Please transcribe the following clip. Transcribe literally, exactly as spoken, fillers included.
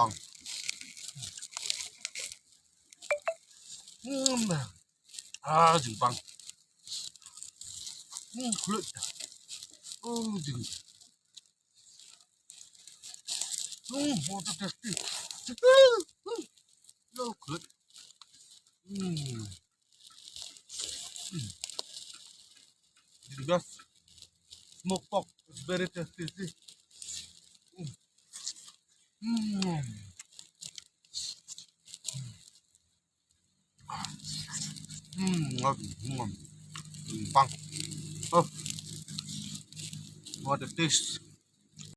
Pang. Mm. Ah, jingpang. Mm, khulut. Oh, jing. Mm, what a tasty. Mm, oh, khulut. Mm. Mm. The best. Smoked pork is very tasty. See? Mm. Mm. Mm, ngon, ngon. Mm, pang. Oh. What a taste.